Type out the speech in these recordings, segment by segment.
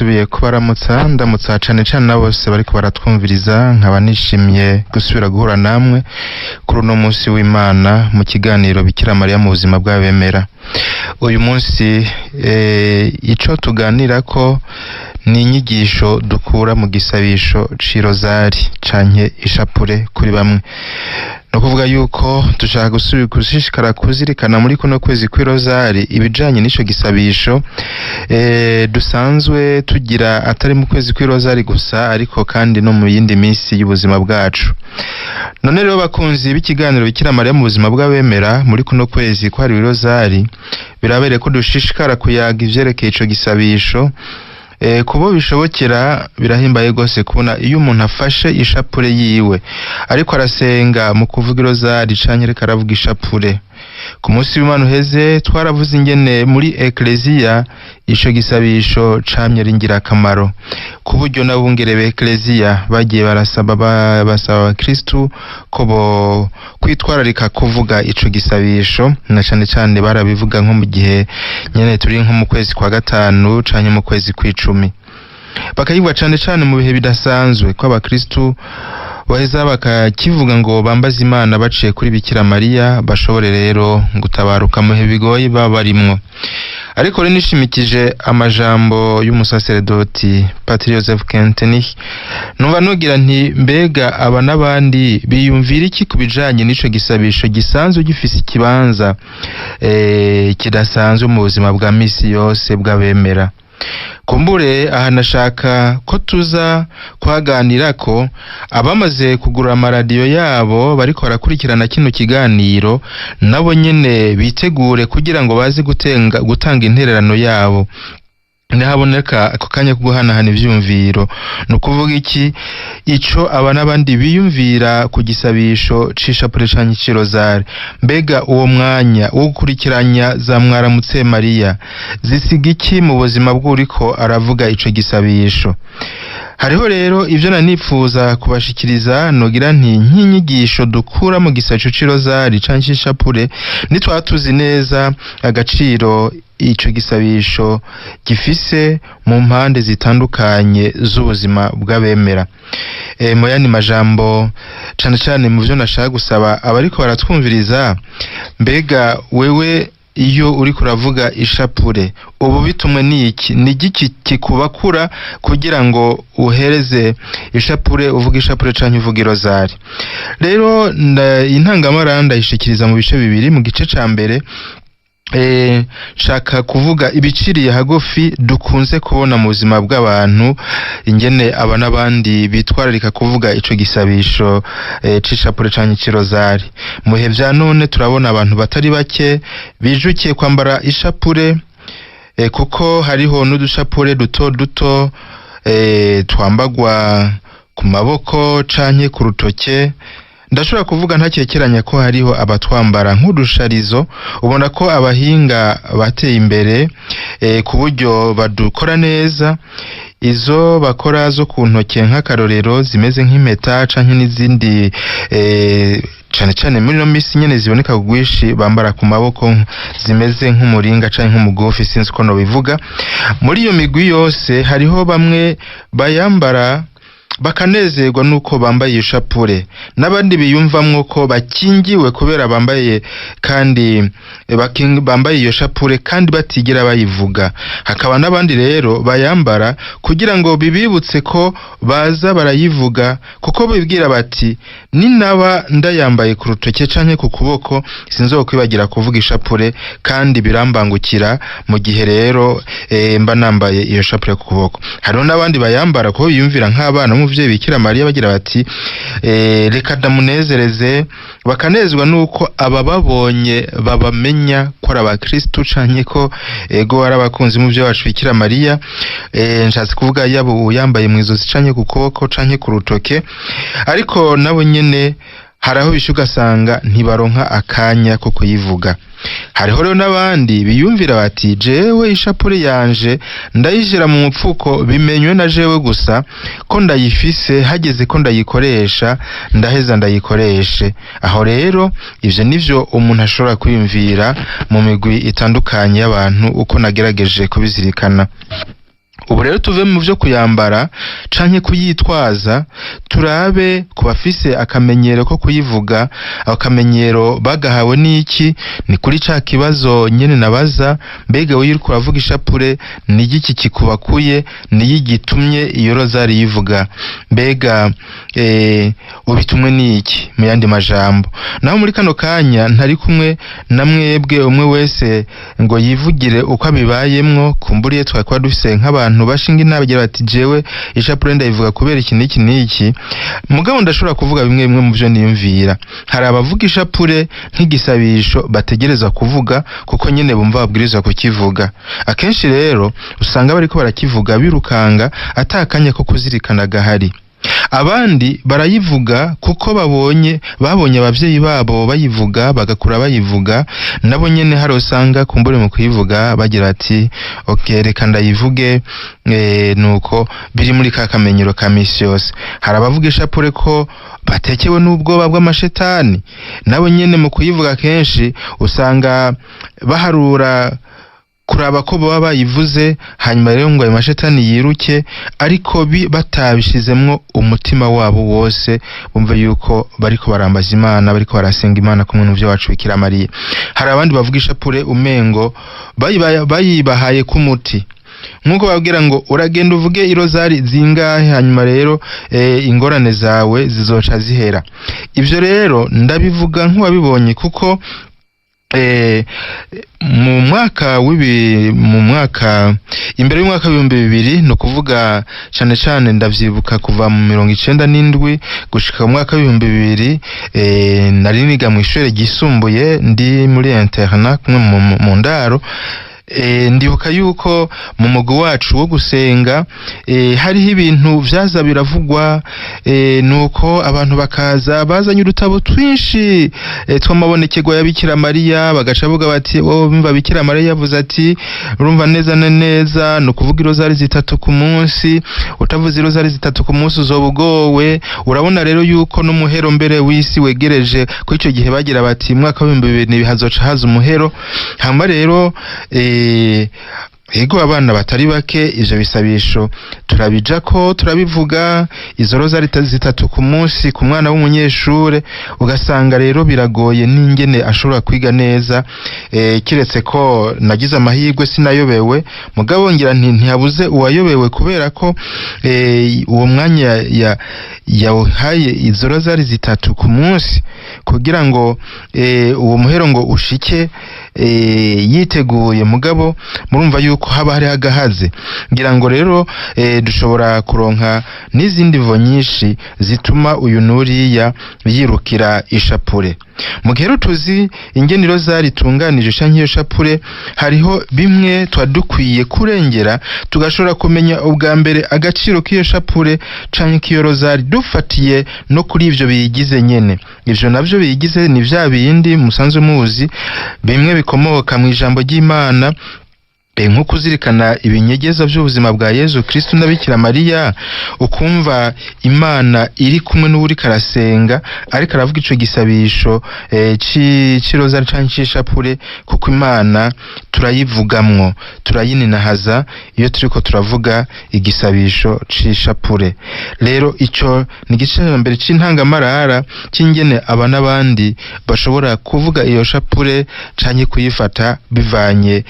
Ndasubiye kubaramutsa, ndamutsa cane cane na bose bariko baratwumviriza. Nkaba nishimiye gusubira guhura namwe kuri uno munsi w'Imana mu kiganiro Bikira Mariya mu buzima bw'abemera. Uyu munsi ico tuganirako ni inyigisho dukura mu gisabisho c'irozari canke ishapure kuri bamwe. No kuvuga yuko dushaka gushishikara kuzirikana muri kuno kwezi kw'irozari ibijanye n'ico gisabisho dusanzwe tugira, atari mu kwezi kw'irozari gusa, ariko kandi no mu yindi minsi y'ubuzima bwacu. None rero, bakunzi b'ikiganiro Bikira Mariya mu buzima bw'abemera, muri kuno kwezi kwahariwe irozari birabereye ko dushishikara kuyaga ivyerekeye ico gisabisho. Kubo bishobokera, birahimbaye rwose kubona iyo umuntu afashe ishapure yiwe ariko arasenga mu kuvuga irozari canke ariko aravuga ishapure. Ku munsi w'Imana uheze twaravuze ingene muri ekleziya ico gisabisho camye ari ingirakamaro, ku buryo n'abungere b'ekleziya bagiye barasaba basaba abakristu ko bo kwitwararika kuvuga ico gisabisho, na cane cane barabivuga nko mu gihe nyene turi nko mu kwezi kwa gatanu canke mu kwezi kw'icumi, bakayivuga cane cane mu bihe bidasanzwe ko abakristu baheza bakakivuga ngo bambaze Imana baciye kuri Bikira Mariya, bashobore rero gutabaruka mu bihe bigoye baba barimwo. Ariko rero, nishimikije amajambo y'umusaseredoti Patri Joseph Kentenich, numva nugira nti: mbega aba n'abandi biyumvira iki ku bijanye n'ico gisabisho gisanzwe gifise ikibanza kidasanzwe mu buzima bwa misi yose bw'abemera? Kumbure aha nashaka ko tuza kuhaganira ko abamaze kugura amaradiyo yabo bariko barakurikirana kino kiganiro, nabo nyene bitegure kugira ngo baze gutanga intererano yabo nihaboneka ako kanya ko guhanahana ivyumviro. Ni ukuvuga iki, ico aba n'abandi biyumvira ku gisabisho c'ishapure canke c'irozari? Mbega uwo mwanya wo gukurikiranya za Mwaramutse Mariya zisiga iki mu buzima bw'uriko aravuga ico gisabisho? Hariho rero ivyo nanipfuza kubashikiriza, nogira nti nk'inyigisho dukura mu gisabisho c'irozari canke c'ishapure, nitwaba tuzi neza agaciro ico gisabisho gifise mu mpande zitandukanye z'ubuzima bw'abemera. Mu yandi majambo, cane cane mu vyo nashaka gusaba abariko baratwumviriza, mbega wewe iyo uriko uravuga ishapure ubu bitumwe n'iki? Ni igiki kikubakura kugira ngo uhereze ishapure, uvuga ishapure canke uvuga irozari? Rero intangamara ndayishikiriza mu bice bibiri. Mu gice ca mbere, nshaka kuvuga ibiciriye hagufi dukunze kubona mu buzima bw'abantu, ingene aba n'abandi bitwararika kuvuga ico gisabisho c'ishapure canke c'irozari. Mu bihe vya none turabona abantu batari bake bijukiye kwambara ishapure, kuko hariho n'udushapure duto duto twambagwa ku maboko canke ku rutoke. Ndashobora kuvuga ntakekeranya ko hariho abatwambara nk'udusharizo. Ubona ko abahinga bateye imbere ku buryo badukora neza, izo bakora zo ku ntoke nk'akarorero zimeze nk'impeta canke n'izindi, cane cane muri ino misi nyene ziboneka ku bwinshi, bambara ku maboko zimeze nk'umuringa canke nk'umugofi, sinzi uko nobivuga. Muri iyo migwi yose hariho bamwe bayambara bakanezerwa nuko bambaye iyo shapure, n'abandi biyumvamwo ko bakingiwe kubera bambaye kandi bambaye iyo shapure kandi batigera bayivuga. Hakaba n'abandi rero bayambara kugira ngo bibibutse ko baza barayivuga, kuko bibwira bati: ninaba ndayambaye ku rutoke canke ku kuboko, sinzokwibagira kuvuga ishapure, kandi birambangukira mu gihe rero mba nambaye iyo shapure ku kuboko. Hariho n'abandi bayambara kuko biyumvira nk'abana b'umuvyeyi Bikira Mariya, bagira bati: reka ndamunezereze, bakanezwa nuko abababonye babamenya ko ari abakristu canke ko ego ari abakunzi b'umuvyeyi wacu Bikira Mariya. Nshatse kuvuga yaba uyambaye mw'izosi canke ku kuboko canke ku rutoke, ariko nabo nyene hari aho bisha ugasanga ntibaronka akanya ko kuyivuga. Hariho rero n'abandi biyumvira bati: jewe ishapure yanje ndayishira mu mupfuko, bimenywe na jewe gusa ko ndayifise, hageze ko ndayikoresha ndaheza ndayikoreshe. Aho rero ivyo nivyo umuntu ashobora kwiyumvira mu migwi itandukanye y'abantu, uko nagerageje kubizirikana. Ubu rero tuve mu vyo kuyambara canke kuyitwaza, turabe ku bafise akamenyero ko kuyivuga. Ako kamenyero bagahawe n'iki? Ni kuri ca kibazo nyene nabaza: mbega wewe uriko uravuga ishapure, ni igiki kikubakuye? Ni gitumye iyo rozari yivuga? Mbega ubitumwe n'iki? Mu yandi majambo, naho muri kano kanya ntari kumwe na mwebwe umwe wese ngo yivugire uko abibayemwo, kumburiye twari dufise nk'abantu bashinga inama bagira bati: "Jewe ishapure ndayivuga kubera iki n'iki n'iki." Mugabo ndashobora kuvuga bimwe bimwe mu byo niyumvira. Hari abavuga ishapure nk'igisabisho bategereza kuvuga kuko nyene bumva babwirizwa kukivuga. Akenshi rero usanga bariko barakivuga birukanga, atakanya ko kuzirikana gahari. Abandi barayivuga kuko babonye abavyeyi babo bayivuga, bagakura bayivuga nabo nyene. Hari usanga kumbure mu kuyivuga bagira ati: "Okay, reka ndayivuge." Nuko biri muri ka kamenyero ka misi yose. Hari abavuga ishapure ko batekewe n'ubwoba bw'amashetani. Nabo nyene mu kuyivuga kenshi usanga baharura kuraba ko baba bayivuze, hanyuma rero ngo ayo mashetani yiruke, ariko batabishizemwo umutima wabo wose, bumve yuko bariko barambaza Imana, bariko barasenga Imana kumwe n'umuvyeyi wacu Bikira Mariya. Hari abandi bavuga ishapure umengo bayibahaye k'umuti, nk'uko babwira ngo: "Uragenda uvuge irozari zingahe, hanyuma rero ingorane zawe zizoca zihera." Ivyo rero ndabivuga nk'uwabibonye, kuko mu mwaka imbere y'umwaka w'2000, ni ukuvuga cane cane ndavyibuka kuva mu 97 gushika mu mwaka w'2000, nari niga mw'ishure ryisumbuye, ndi muri internat kumwe mu ndaro. Ndibuka yuko mu mugwi wacu wo gusenga hariho ibintu vyaza biravugwa, nuko abantu bakaza bazanye udutabo twinshi tw'amabonekerwa ya Bikira Mariya, bagaca bavuga bati: "Oh, bimva Bikira Mariya yavuze ati urumva neza na neza ni ukuvuga irozari zitatu ku munsi, utavuze irozari zitatu ku munsi uzoba ugowe." Urabona rero yuko n'umuhero mbere w'isi wegereje. Kuri ico gihe bagira bati: "Mwaka w'2000 hazoca haza umuhero." Hama rero ego, abana batari bake ivyo bisabisho turabijako, turabivuga izo rozari zitatu ku munsi. Ku mwana w'umunyeshure ugasanga rero biragoye n'ingene ashobora kwiga neza, kiretse ko nagize amahirwe sinayobewe. Mugabo ngira nti ntihabuze uwayobewe, kubera ko uwo mwanya yawuhaye izo rozari zitatu ku munsi kugira ngo uwo muhero ngo ushike yiteguye. Mugabo murumva yuko haba hariho agahaze. Ngira ngo rero dushobora kuronka n'izindi mvo nyinshi zituma uyu nuriya yirukira ishapure. Mu gihe rero tuzi ingene irozari itunganije canke iyo shapure, hariho bimwe tuba dukwiye kurengera, tugashobora kumenya ubwa mbere agaciro k'iyo shapure canke k'iyo rozari, dufatiye no kuri ivyo biyigize nyene. Ivyo navyo biyigize ni vya bindi musanzwe muzi, bimwe bikomoka mu ijambo ry'Imana, nko kuzirikana ibinyegeza by'ubuzima bwa Yezu Kristu na Bikira Mariya, ukumva Imana iri kumwe n'uwuriko arasenga, ariko aravuga ico gisabisho c'irozari canke c'ishapure, kuko Imana turayivugamwo, turayininahaza iyo turiko turavuga igisabisho c'ishapure. Rero ico ni igice ca mbere c'intangamarara c'ingene aba n'abandi bashobora kuvuga iyo shapure canke kuyifata bivanye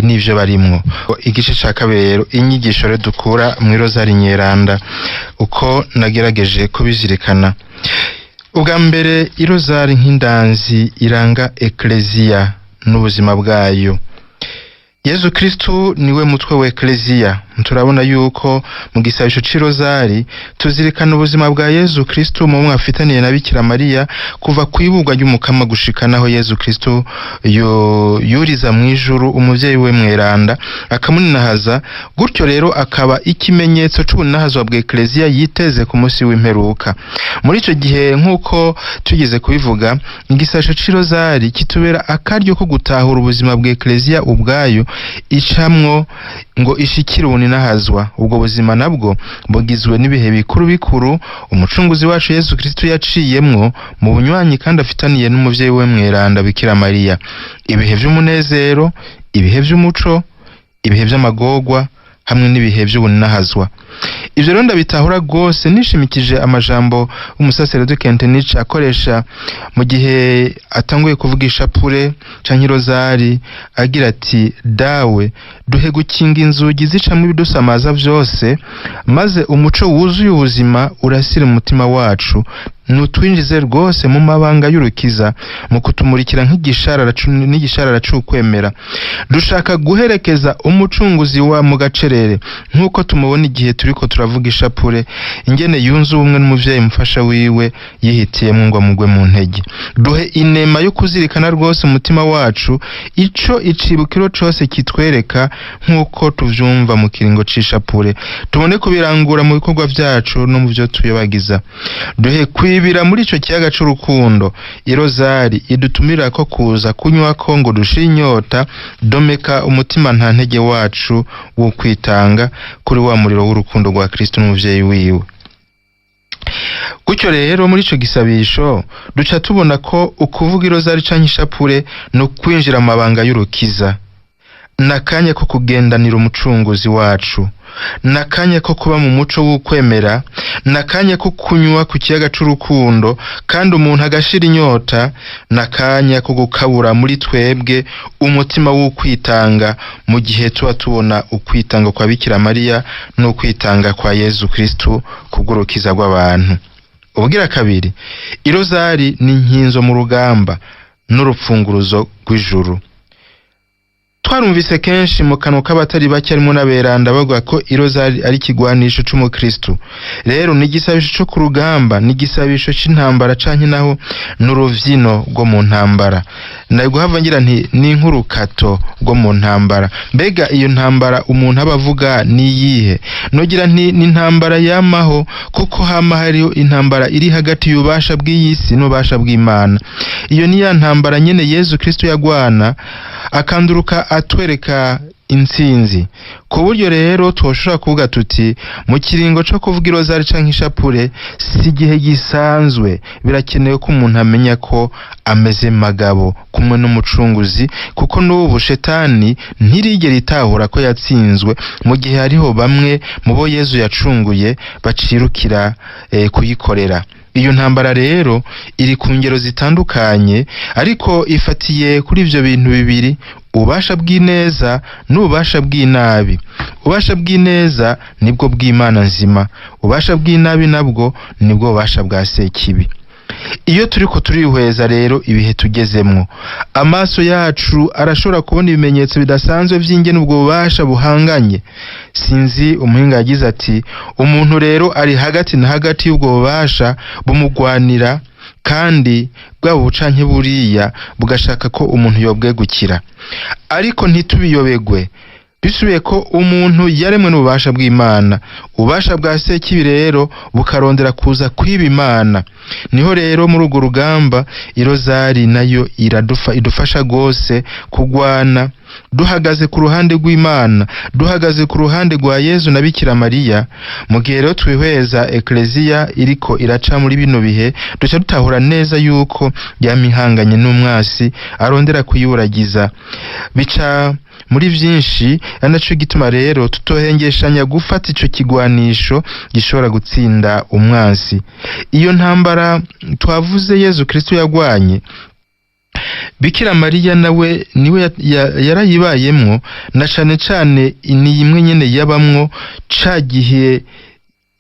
n'ivyo barimwo. Igice ca kabiri rero, inyigisho rero dukura mw'irozari nyeranda, uko nagerageje kubizirikana. Ubwa mbere, irozari nk'indanzi iranga ekleziya n'ubuzima bwayo. Yezu Kristu niwe mutwe wa ekleziya. Turabona yuko mu gisabisho c'irozari tuzirikana ubuzima bwa Yezu Kristu mu bumwe afitaniye na Bikira Mariya, kuva kwibugwa ry'umukama gushika naho Yezu Kristu yuriza mw'ijuru umuvyeyi we mweranda akamuninahaza. Gutyo rero akaba ikimenyetso c'ubunahazwa bwa ekleziya yiteze ku munsi w'imperuka. Muri ico gihe, nk'uko tugeze kubivuga, igisabisho c'irozari kitubera akaryo ko gutahura ubuzima bwa ekleziya ubwayo icamwo ngo ishikire ubuninahazwa. Ubwo buzima nabwo bugizwe n'ibihe bikuru bikuru umucunguzi wacu Yezu Kristu yaciyemwo mu bunywanyi kandi afitaniye n'umuvyeyi we mweranda Bikira Mariya: ibihe vy'umunezero, ibihe vy'umuco, ibihe vy'amagorwa hamwe n'ibihe vy'ubunahazwa. Ivyo rero ndabitahura rwose nishimikije amajambo umusaseredoti Kentenich akoresha mu gihe atanguye kuvuga ishapure canke irozari, agira ati: dawe duhe gukinga inzugi zicamwo ibidusamaza vyose, maze umuco wuzuye ubuzima urasire mu mutima wacu, nutwinjize rwose mu mabanga y'urukiza mu kutumurikira nk'igisharara c'ukwemera. Dushaka guherekeza umucunguzi wa mu gacerere nk'uko tumubona igihe turiko turavuga ishapure, ingene yunze ubumwe n'umuvyeyi mufasha wiwe yihitiyemwo ngo amugwe mu ntege. Duhe inema yo kuzirikana rwose umutima wacu ico icibukiro cose kitwereka nk'uko tuvyumva mu kiringo c'ishapure, tubone kubirangura mu bikorwa vyacu no mu vyo tuyobagiza. Duhe kwibira muri ico kiyaga c'urukundo irozari idutumira ko kuza kunywako ngo dushire inyota. Domeka umutima nta ntege wacu wo kwitanga kuri wa muriro w'urukundo rwa Kristo n'umuvyeyi wiwe. Gutyo rero muri ico gisabisho duca tubona ko ukuvuga irozari canke ishapure no kwinjira mu mabanga y'urukiza, nakanya ko kugendanira umucunguzi wacu, nakanya ko kuba mu muco w'ukwemera, nakanya ko kunywa ku kiyaga c'urukundo kandi umuntu agashira inyota, nakanya ko gukabura muri twebwe umutima w'ukwitanga mu gihe tuba tubona ukwitanga kwa Bikira Mariya n'ukwitanga kwa Yezu Kristu kubw'urukiza rw'abantu. Ubugira kabiri, irozari ni inkinzo mu rugamba n'urupfunguruzo rw'ijuru. Twarumvise kenshi mu kanwa k'abatari bake harimo n'aberanda bavuga ko irozari ari ikigwanisho c'umukristu. Rero ni igisabisho co ku rugamba, ni igisabisho c'intambara canke naho n'uruvyino rwo mu ntambara. Naguhava ngira nti ni nk'urukato rwo mu ntambara. Mbega iyo ntambara umuntu aba avuga ni iyihe? Nogira nti ni intambara yamaho, kuko hama hariho intambara iri hagati y'ububasha bw'iyi si n'ububasha bw'Imana. Iyo ni ya ntambara nyene Yezu Kristu yagwana akanduruka atwereka intsinzi. Ku buryo rero twoshobora kuvuga tuti mu kiringo co kuvuga irozari canke ishapure si igihe gisanzwe, birakenewe ko umuntu amenya ko ameze magabo kumwe n'umucunguzi, kuko n'ubu shetani ntirigera itahura ko yatsinzwe mu gihe hariho bamwe mu bo Yezu yacunguye bacirukira kuyikorera. Iyo ntambara rero iri ku ngero zitandukanye, ariko ifatiye kuri ivyo bintu bibiri: ububasha bw'ineza n'ububasha bw'inabi. Ububasha bw'ineza nibwo bw'Imana nzima, ububasha bw'inabi nabwo nibwo bubasha bwa Sekibi. Iyo turiko turihweza rero ibihe tugezemwo, amaso yacu arashobora kubona ibimenyetso bidasanzwe vy'ingene ubwo bubasha buhanganye. Sinzi umuhinga yagize ati umuntu rero ari hagati na hagati y'ubwo bubasha bumugwanira, kandi bwaba ubucanke buriya bugashaka ko umuntu yobwegukira. Ariko ntitubiyobegwe, bisubiye ko umuntu yaremwe n'ububasha bw'Imana, ububasha bwa Sekibi rero bukarondera kuza kwiba Imana. Niho rero muri urwo rugamba irozari nayo idufasha gose kugwana duhagaze ku ruhande rw'Imana, duhagaze ku ruhande rwa Yezu na Bikira Mariya. Mu gihe rero twihweza Ekleziya iriko iraca muri bino bihe, duca dutahura neza yuko yamihanganye n'umwasi arondera kuyiburagiza. Bica muri vyinshi, ari naco gituma rero tutohengeshanya gufata ico kigwanisho gishobora gutsinda umwansi. Iyo ntambara twavuze Yezu Kristo yagwanye, Bikira Mariya nawe niwe yarayibayemwo, na cane cane ni imwe nyene yabamwo ca gihe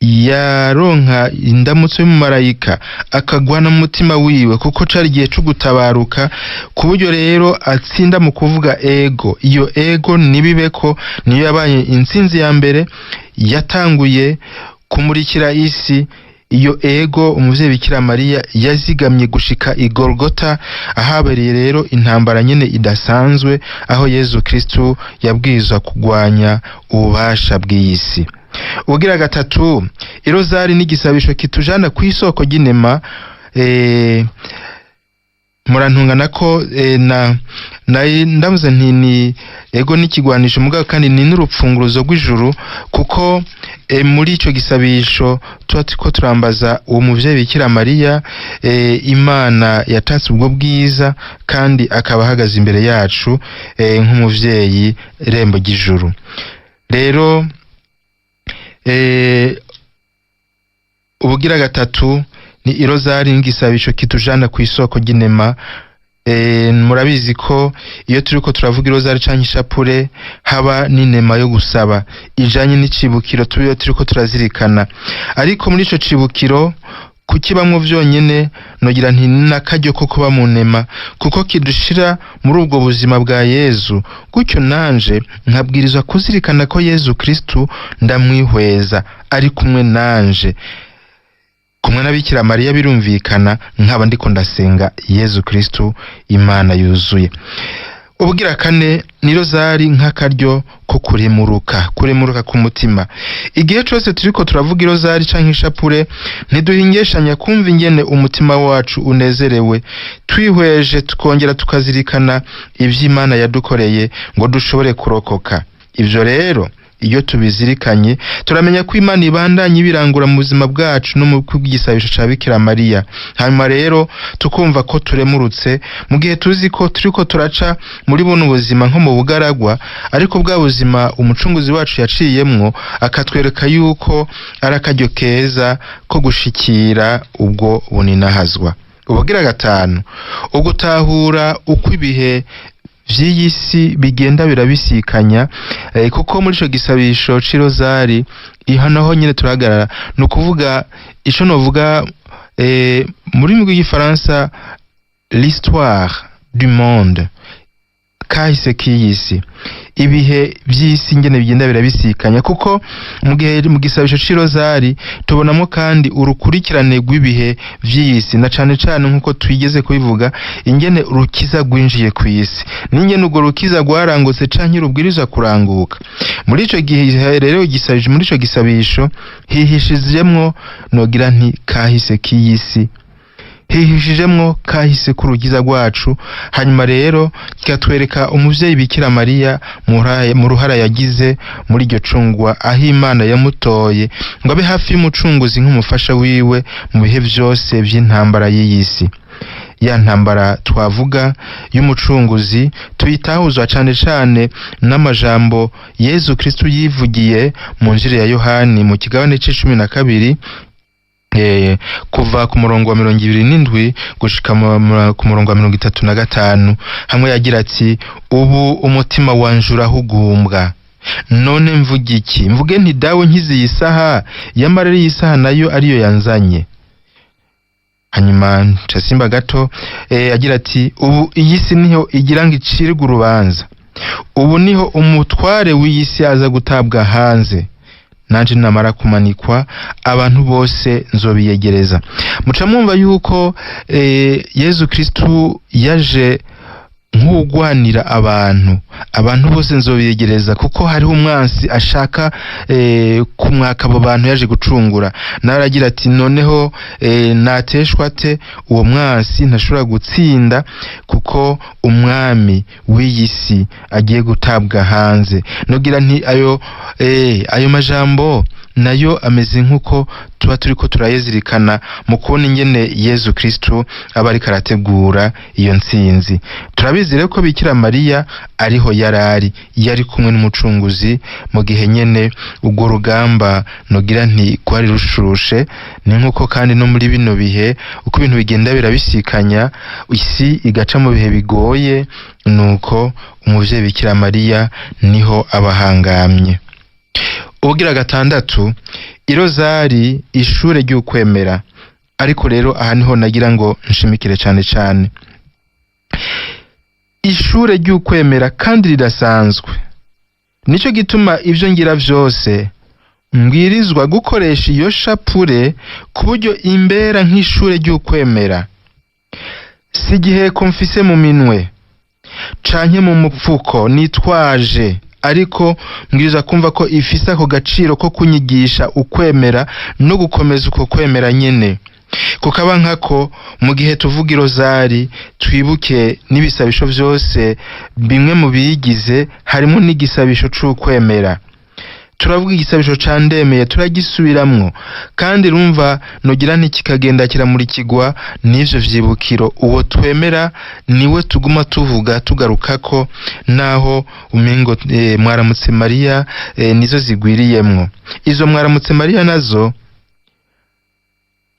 yaronka indamutso y'umumarayika akagwana mu mutima wiwe, kuko cari igihe co gutabaruka, ku buryo rero atsinda mu kuvuga ego. Iyo ego nibibeko niyo yabaye intsinzi ya mbere yatanguye kumurikira isi. Iyo ego umuvyeyi Bikira Mariya yazigamye gushika i Golgota, ahabereye rero intambara nyene idasanzwe, aho Yezu Kristu yabwirizwa kugwanya ububasha bw'iyi si. Ubugira gatatu, irozari n'igisabisho kitujana kw'isoko ry'inema. Murantungana ko na ndavuze nti ni ego n'ikigwanisho mugabo kandi ni n'urupfunguruzo rw'ijuru, kuko muri ico gisabisho tuba turiko turambaza uwo muvyeyi Bikira Mariya, Imana yatatse ubwo bwiza kandi akaba ahagaze imbere yacu nk'umuvyeyi rembo ry'ijuru. Rero ubugira gatatu ni irozari n'igisabisho kitujana ku isoko ry'inema. Murabizi ko iyo turiko turavuga irozari canke ishapure haba n'inema yo gusaba ijanye n'icibukiro tubiyo turiko turazirikana, ariko muri ico cibukiro kukibamwo vyonyene nogira nti n'akaryo ko kuba mu nema, kuko kidushira muri ubwo buzima bwa Yezu. Gutyo nanje nkabwirizwa kuzirikana ko Yezu Kristu ndamwihweza ari kumwe nanje, kumwe na Bikira Mariya, birumvikana nkaba ndiko ndasenga Yezu Kristu Imana yuzuye. Ubugira kane ni rozari nk'akaryo ko kuremuruka, kuremuruka ku mutima. Igihe cose turiko turavuga irozari canke ishapure, ntiduhingeshanya kumva ingene umutima wacu unezerewe, twihweje tukongera tukazirikana ivy'Imana yadukoreye ngo dushobore kurokoka. Ivyo rero iyo tubizirikanye turamenya ko Imana ibandanya ibirangura mu buzima bwacu no mu kubw'igisabisho ca Bikira Mariya. Hanyuma rero tukumva ko turemurutse mu gihe tuzi ko turiko turaca muri buno buzima nko mu bugaragwa, ariko bwa buzima umucunguzi wacu yaciyemwo akatwereka yuko ari akaryo keza ko gushikira ubwo buninahazwa. Ubugira gatanu, ugutahura uko ibihe vy'iyi si bigenda birabisikanya, kuko muri ico gisabisho c'irozari naho nyene turahagarara. Ni ukuvuga ico novuga mu rurimi rw'igifaransa l'histoire du monde, kahise k'iyi si, ibihe vy'isi ingene bigenda birabisikanya, kuko mu gihe mu gisabisho c'irozari tubonamo kandi urukurikirane rw'ibihe vy'iyi si, na cane cane nkuko twigeze kubivuga ingene urukiza rwinjiye kw'isi n'ingene urwo rukiza rwarangutse canke rubwirizwa kuranguka. Muri ico gihe rero igisabisho, muri ico gisabisho hihishijemwo nogira nti kahise k'iyi si, hihishijemwo kahise k'urugiza rwacu. Hanyuma rero kikatwereka umuvyeyi Bikira Mariya mu ruhara yagize muri iryo cungwa, aho Imana yamutoye ngo abe hafi y'umucunguzi nk'umufasha wiwe mu bihe vyose vy'intambara y'iyi si. Ya ntambara twavuga y'umucunguzi tuyitahuzwa cane cane n'amajambo Yezu Kristu yivugiye mu njiri ya Yohani mu kigabane c'icumi na kabiri, kuva ku murongo wa 27 gushika ku murongo wa 35, hamwe yagira ati: ubu umutima wanje urahugumbwa, none mvuge iki? Mvuge nti dawe nkize iyi saha, yamara iyi saha nayo ariyo yanzanye. Hanyuma nca simba gato, agira ati: ubu iyi si niho igira ngo icirwe urubanza, ubu niho umutware w'iyi si aza gutabwa hanze, nanje namara kumanikwa abantu bose nzobiyegereza. Muca mwumva yuko Yezu Kristu yaje nk'ugwanira abantu, abantu bose nzobiyegereza, kuko hariho umwansi ashaka kumwaka abo bantu yaje gucungura. Nawe aragira ati noneho nateshwa te uwo mwansi ntashobora gutsinda, kuko umwami w'iyi si agiye gutabwa hanze. Nogira nti ayo majambo nayo ameze nk'uko tuba turiko turayezirikana mu kubona ingene Yezu Kristu aba ariko arategura iyo ntsinzi. Turabizi rero ko Bikira Mariya ariho yarari, yari kumwe n'umucunguzi mu gihe nyene urwo rugamba nogira nti rwari rushushe. Ni nk'uko kandi no muri bino bihe uko ibintu bigenda birabisikanya, isi igaca mu bihe bigoye, nuko umuvyeyi Bikira Mariya niho abahangamye. Ubugira gatandatu, irozari ishure ry'ukwemera. Ariko rero aha niho nagira ngo nshimikire cane cane. Ishure ry'ukwemera kandi rirasanzwe. Nico gituma ivyo ngira vyose mbwirizwa gukoresha iyo shapure ku buryo imbera nk'ishure ry'ukwemera. Si igiheko mfise mu minwe canke mu mupfuko nitwaje, ariko mbwirizwa kumva ko ifise ako gaciro ko kunyigisha ukwemera no gukomeza uko kwemera nyene. Kukaba nkako mu gihe tuvuga irozari twibuke n'ibisabisho vyose bimwe mu biyigize, harimo n'igisabisho c'ukwemera. Turavuga igisabisho ca ndemeye, turagisubiramwo, kandi rumva nogira ntikikagenda kiramurikirwa n'ivyo vyibukiro. Uwo twemera niwe tuguma tuvuga tugarukako, naho umengo mwaramutse Mariya nizo zigwiriyemwo. Izo mwaramutse Mariya nazo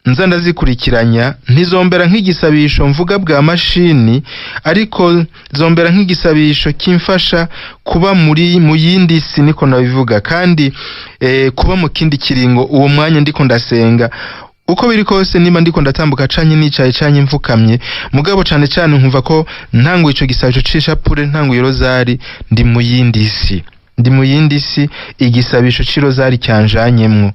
nza ndazikurikiranya, ntizombera nk'igisabisho mvuga bwa mashini, ariko zombera nk'igisabisho kimfasha kuba muri mu yindi si, niko nabivuga, kandi kuba mu kindi kiringo uwo mwanya ndiko ndasenga. Uko biri kose, niba ndiko ndatambuka canke nicaye canke mfukamye, mugabo cane cane nkumva ko ntanguye ico gisabisho c'ishapure, ntanguye rozari, ndi mu yindi si, ndi mu yindi si, igisabisho c'irozari cyanjanyemwo,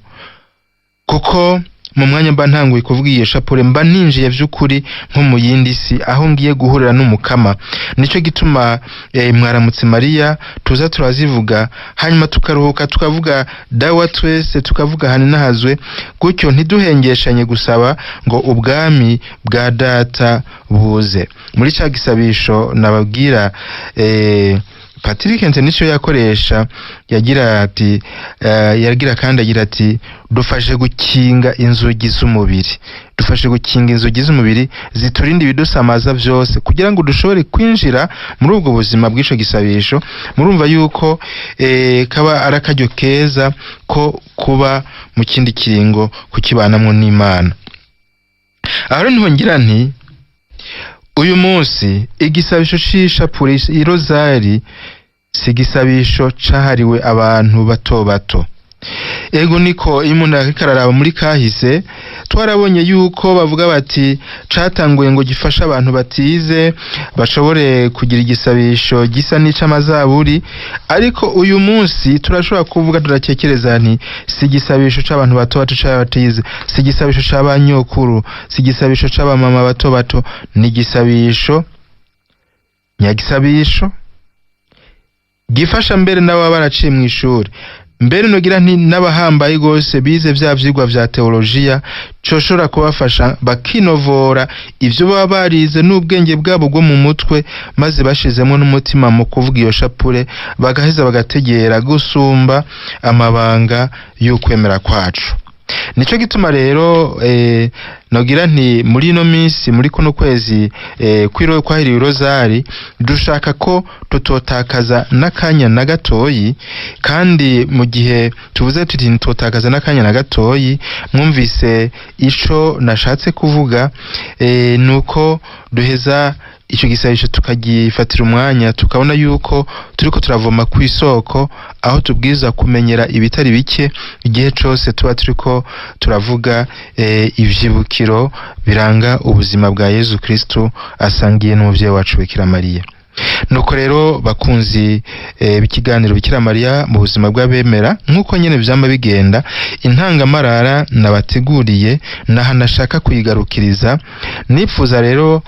kuko mu mwanya mba ntanguye kuvuga iyo shapure mba ninjiye vy'ukuri nko mu yindi si, aho ngiye guhurira n'umukama. Nico gituma mwaramutse Mariya tuza turazivuga, hanyuma tukaruhuka, tukavuga dawa twese, tukavuga hani nahazwe, gutyo ntiduhengeshanye gusaba ngo ubwami bwa data buze. Muri ca gisabisho nababwira, Patrick nico yakoresha, yagira ati yagira kandi agira ati dufashe gukinga inzugi z'umubiri, dufashe gukinga inzugi z'umubiri ziturinda ibidusamaza vyose, kugira ngo dushobore kwinjira muri ubwo buzima bw'ico gisabisho. Murumva yuko kaba ari akaryo keza ko kuba mu kindi kiringo, kukibanamwo n'Imana. Aho niho ngira nti uyu munsi igisabisho c'ishapure, irozari, si igisabisho cahariwe abantu bato bato. Ego, niko iyo umuntu ariko araraba muri kahise, twarabonye yuko bavuga bati catanguye ngo gifashe abantu batize bashobore kugira igisabisho gisa n'ic'amazaburi, ariko uyu munsi turashobora kuvuga turakekereza nti si igisabisho c'abantu bato bato c'abatize, si igisabisho c'abanyokuru, si igisabisho c'abamama bato bato, ni igisabisho nyagisabisho gifasha mbere n'ababa baraciye mw'ishuri, mbere nogira nti n'abahambaye gose bize vya vyigwa vya teologiya, coshobora kubafasha bakinovora ivyo baba barize n'ubwenge bwabo bwo mu mutwe, maze bashizemo n'umutima mu kuvuga iyo shapure, bagaheza bagategera gusumba amabanga y'ukwemera kwacu. Nico gituma rero nogira nti muri ino minsi, muri kuno kwezi kwahiriwe rozari, dushaka ko tutotakaza n'akanya na gatoyi. Kandi mu gihe tuvuze tuti ntitotakaza n'akanya na gatoyi, mwumvise ico nashatse kuvuga, nuko duheza ico gisabisho tukagifatira umwanya, tukabona yuko turiko turavoma ku isoko aho tubwiza kumenyera ibitari bike igihe cose tuba turiko turavuga ivyibukiro biranga ubuzima bwa Yezu Kristu asangiye n'umuvyeyi wacu Bikira Mariya. Nuko rero bakunzi b'ikiganiro Bikira Mariya mu buzima bw'abemera, nk'uko nyene vyama bigenda, intangamarara nabateguriye naha nashaka kuyigarukiriza. Nipfuza rero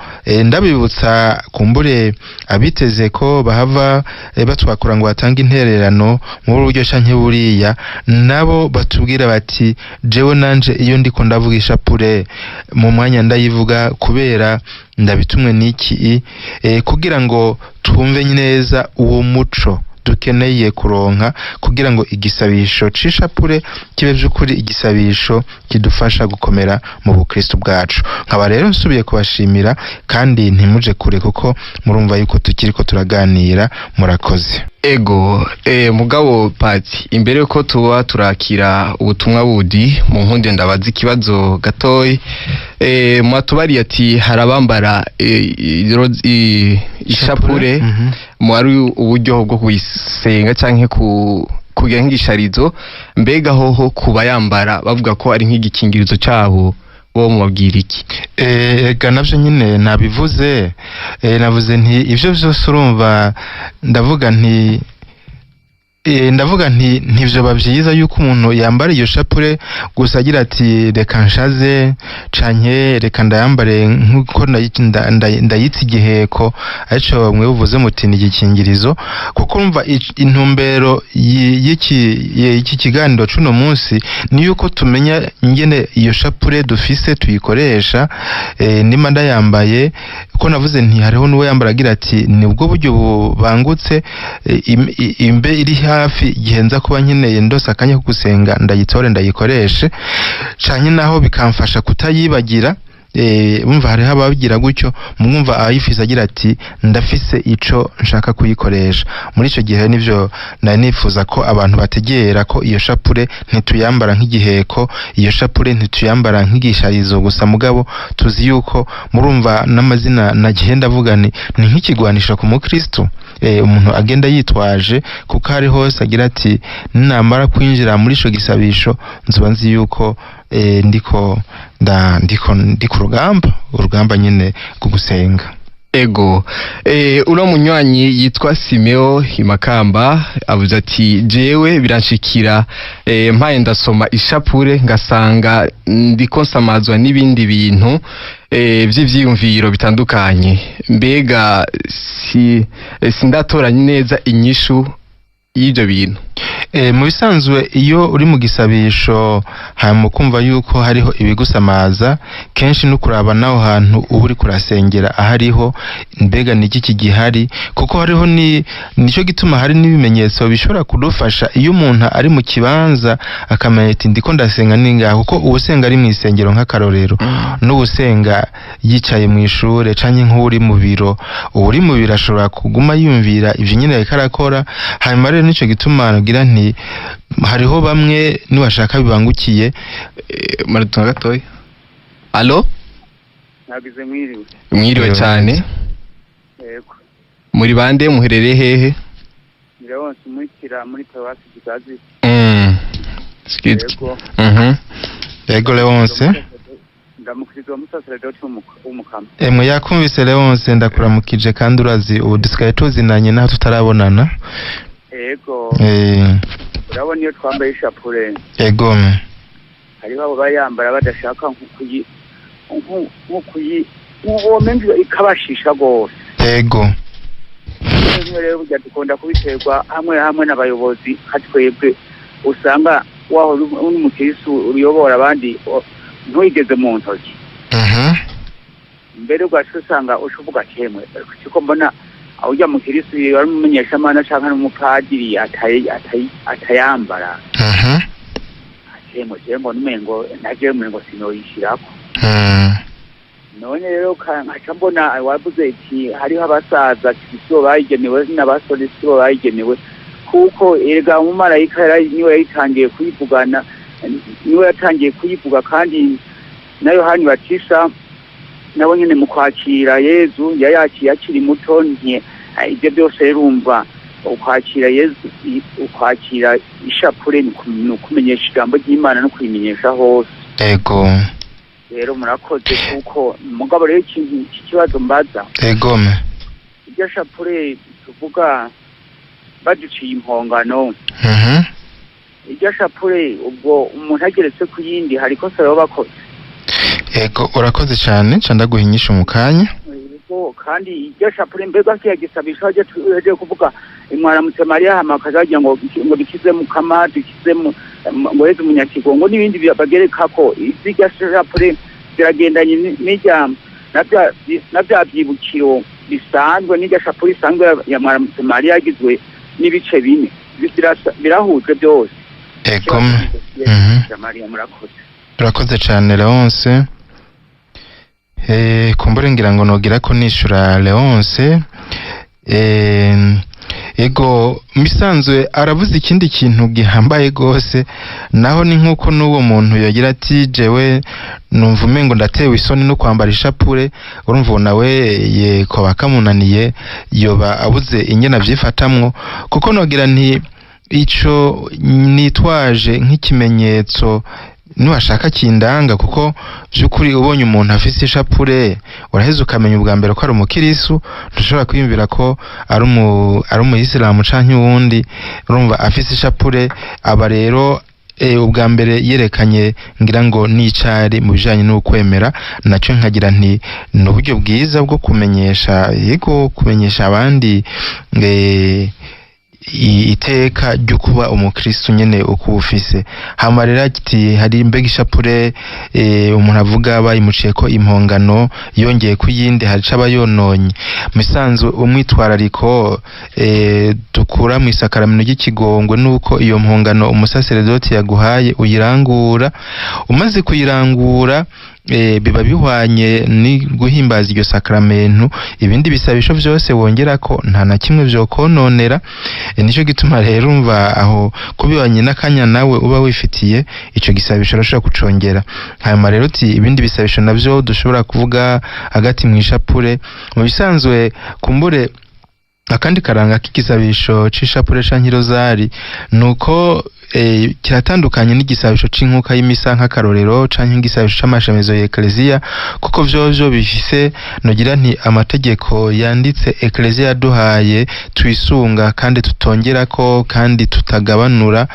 ndabibutsa kumbure abiteze ko bahava batwakura ngo batange intererano mu buryo canke buriya, nabo batubwira bati jewe nanje iyo ndiko ndavuga ishapure mu mwanya ndayivuga kubera ndabitumwe n'iki, kugira ngo twumve neza uwo muco dukeneye kuronka kugira ngo igisabisho c'ishapure kibe vy'ukuri igisabisho kidufasha gukomera mu bukristo bwacu. Nkaba rero nsubiye kubashimira, kandi ntimuje kure kuko murumva yuko tukiriko turaganira. Murakoze. Ego, mugabo Pati, imbere yuko tuba turakira ubutumwa budi mu nkunde ndabaza ikibazo gatoyi. Mwatubariye ati harabambara ishapure mwari uburyo bwo kuyisenga canke kugira nk'igisharizo, mbega hoho kuba yambara bavuga ko ari nk'igikingirizo cabo, bo mubabwira iki? Ega navyo nyine nabivuze, navuze nti ivyo vyose urumva, ndavuga nti ntivyoba vyiza yuko umuntu yambara iyo shapure gusa agira ati reka nshaze canke reka ndayambare nkuko ndayitse igiheko, arico mwe buvuze muti ni igikingirizo, kuko urumva intumbero y'iki kiganiro c'uno munsi ni yuko tumenya ingene iyo shapure dufise tuyikoresha. Nimba ndayambaye, ko navuze nti hariho n'uwo yambara agira ati ni ubwo buryo bubangutse, imbe iri hafi igihe nza kuba nkeneye ndose akanya ko gusenga ndayitore ndayikoreshe, canke naho bikamfasha kutayibagira. Bumva hariho ababigira gutyo, mwumva ayifise agira ati ndafise ico nshaka kuyikoresha muri ico gihe. Nivyo nari nifuza ko abantu bategera ko iyo shapure ntituyambara nk'igiheko, iyo shapure ntituyambara nk'igisharizo gusa, mugabo tuzi yuko murumva n'amazina nagiye ndavuga ni nk'ikigwanisho ku mukristo. Umuntu agenda yitwaje kuko ari hose agira ati namara kwinjira muri ico gisabisho nzoba nzi yuko ndiko ndi ku rugamba, urugamba nyine rwo gusenga. Ego, uno munywanyi yitwa Simeo Himakamba avuze ati jewe biranshikira, mpaye ndasoma ishapure ngasanga ndiko nsamazwa n'ibindi bintu vy'ivyiyumviro bitandukanye, mbega sindatoranye neza inyishu y'ivyo bintu. Mu bisanzwe iyo uri mu gisabisho hanyuma ukumva yuko hariho ibigusamaza, kenshi no kuraba naho hantu uba uri kurasengera ahariho, mbega ni iki gihari, kuko hariho ni nicyo gituma hari n'ibimenyetso bishobora kudufasha iyo umuntu ari mu kibanza akamenya ati ndiko ndasenga ningaha, kuko uwusenga ari mu isengero nk'akarorero n'uwusenga yicaye mu ishure canke nk'uri mu biro, uwuri mu biro ashobora kuguma yumvira ivyo nyene ariko arakora. Hanyuma rero nico gituma nagira nti hariho bamwe niwashaka bibangukiye. Maratunga gatoya. Allo? Nagize mwiriwe. Mwiriwe cyane. Yego. Muri bande, muherereye hehe? Leonce Mwikira muri paruwasi Kigazi. Yego. Mhm. Yego Leonce. Ndamukiriza umusaseredoti w'umukama. Emwe yakumvise Leonce, ndakuramukije kandi urazi ubu dusigaye tuzinanye naho tutarabonana. Yego. Urabona iyo twambaye ishapure. Yego. Hariho abo bayambara badashaka nkukuyi womenga ikabashisha gose. Yego. Rimwe rero burya dukunda kubiterwa hamwe hamwe n'abayobozi nka twebwe, usanga wahora uri umukirisu uyobora abandi ntuyigeze mu ntoki. Mbere ugaca usanga uca uvuga ati emwe kuko mbona ujya mukirisu ari umumenyeshamana canke ari umupadiri atayambara. Ati emwe jewe mbona umengo najewe umengo sinoyishirako. None rero nkaca mbona wavuze iti hariho abasaza sibo bayigenewe n'abasore sibo bayigenewe, kuko erega umumarayika niwe yayitangiye kuyivugana, niwe yatangiye kuyivuga, kandi na Yohani Batista nabo nyene mu kwakira Yezu yayakiye akiri muto. Ibyo byose urumva ukwakira Yezu, ukwakira ishapure ni ukumenyesha ijambo ry'Imana no kuyimenyesha hose. Ego. Rero murakoze, kuko mugabo rero ikintu cy'ikibazo mbaza. Ego. Iryo shapure tuvuga baduciye impongano. Iryo shapure ubwo umuntu ageretse ku yindi hari ikosa baba bakoze. Ego, urakoze cyane, nca ndaguha inyishu mu kanya. Ego, kandi iryo shapure mbega kiya gisabisho haje kuvuga mwaramutse Mariya hamakaza bagira ngo dukize mukama, dukize ngo Yezu munyakigongo n'ibindi bagerekako. Izirya shapure ziragendanye n'irya na bya byibukiro bisanzwe, n'irya shapure isanzwe ya mwaramutse Mariya yagizwe n'ibice bine birahujwe byose. Ego. Mariya murakoze. Urakoze cyane Leonce. Kumbure ngira ngo nogira ko nishura Leonce. Ego, misanzwe aravuze ikindi kintu gihambaye gose, naho ni nkuko n'uwo muntu yagira ati jewe numva umengo ndatewe isoni no kwambara ishapure, urumva nawe yeko bakamunaniye yoba abuze ingene avyifatamwo, kuko nogira nti ico nitwaje nk'ikimenyetso niwashaka kindanga, kuko by'ukuri ubonye umuntu afise ishapure uraheza ukamenya ubwa mbere ko ari umukirisu, ntushobora kwiyumvira ko ari umuyisilamu canke uwundi. Urumva afise ishapure aba rero ubwa mbere yerekanye ngira ngo n'icari mu bijanye n'ukwemera, naco nkagira nti ni uburyo bwiza bwo kumenyesha, yego, kumenyesha abandi Iteka ryo kuba umukristo nyene uko ufise. Hama rero ati hari mbega ishapure umuntu avuga bayimuciye ko impongano yongeye kuyindi hari icaba yononye. Musanzwe umwitwarariko dukura mu isakaramento ry'ikigongwe nuko iyo mpongano umusaseredoti yaguhaye uyirangura, umaze kuyirangura biba bihwanye ni guhimbaza iryo sakramentu. Ibindi bisabisho vyose wongerako nta na kimwe vyokononera. Nico gituma rero umva aho kubibanye n'akanya nawe uba wifitiye ico gisabisho urashobora kucongera. Hanyuma rero uti ibindi bisabisho navyo dushobora kuvuga hagati mu ishapure, mu bisanzwe kumbure akandi karanga k'igisabisho c'ishapure canke irozari nuko kiratandukanye n'igisabisho c'inkuka y'imisa nk'akarorero canke igisabisho c'amashamizo ya Eklezia, kuko vyovyo bifise nogira nti amategeko yanditse Eklezia yaduhaye twisunga kandi tutongerako kandi tutagabanura.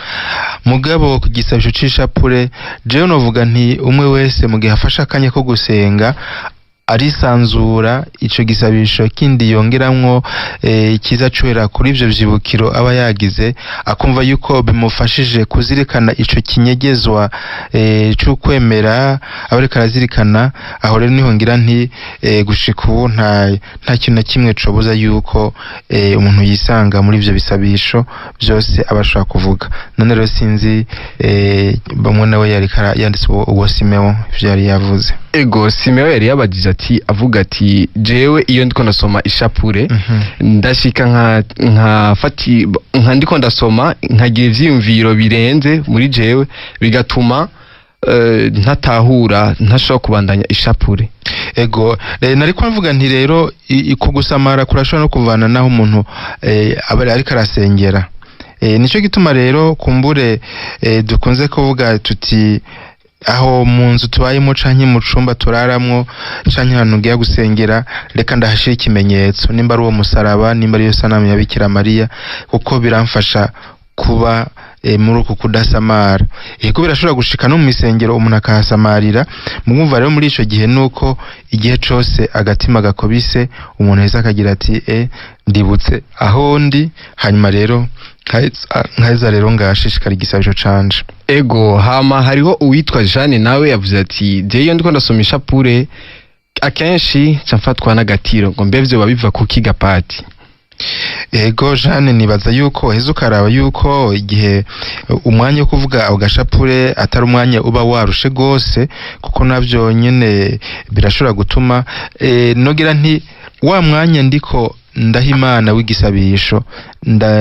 Mugabo ku gisabisho c'ishapure jewe novuga nti umwe wese mu gihe afashe akanya ko gusenga arisanzura, ico gisabisho kindi yongeramwo ikiza cwera kuri ivyo vyibukiro aba yagize, akumva yuko bimufashije kuzirikana ico kinyegezwa c'ukwemera aba ariko arazirikana. Aho rero niho ngira nti gushika ubu nta kintu na kimwe cobuza yuko umuntu yisanga muri ivyo bisabisho vyose aba ashobora kuvuga. None rero sinzi bamwe nawe yariko yanditse uwo Simeo ivyo yari yavuze. Ego, Simeo yari yabajije ati avuga ati jewe iyo ndiko ndasoma ishapure ndashika nka fati nka ndiko ndasoma nkagira ivyiyumviro birenze muri jewe bigatuma ntatahura ntashobora kubandanya ishapure. Ego, nariko mvuga nti rero kugusamara kurashobora no kuvana naho umuntu aba ariko arasengera. Nico gituma rero kumbure dukunze kuvuga tuti aho mu nzu tubayemo canke mu cumba turaramwo canke ahantu ngiye gusengera, reka ndahashira ikimenyetso, nimba ari uwo musaraba, nimba ari iyo sanamu ya Bikira Mariya, kuko biramfasha kuba muri uku kudasamara. Ego birashobora gushika no mu isengero umuntu akahasamarira. Mugumva rero muri ico gihe nuko igihe cose agatima gakobise umuntu aheza akagira ati ndibutse aho ndi, hanyuma rero nkaheza rero ngashishikara igisabisho canje. Ego, hama hariho uwitwa Jeanne nawe yavuze ati jewe iyo ndiko ndasoma ishapure akenshi nca mfatwa n'agatiro, ngo mbe vyoba biva kuki gapati? Ego Jeanne, nibaza yuko heza ukaraba yuko igihe umwanya wo kuvuga ako gashapure atari umwanya uba warushe gose, kuko navyo nyene birashobora gutuma nogira nti wa mwanya ndiko ndahimana w'igisabisho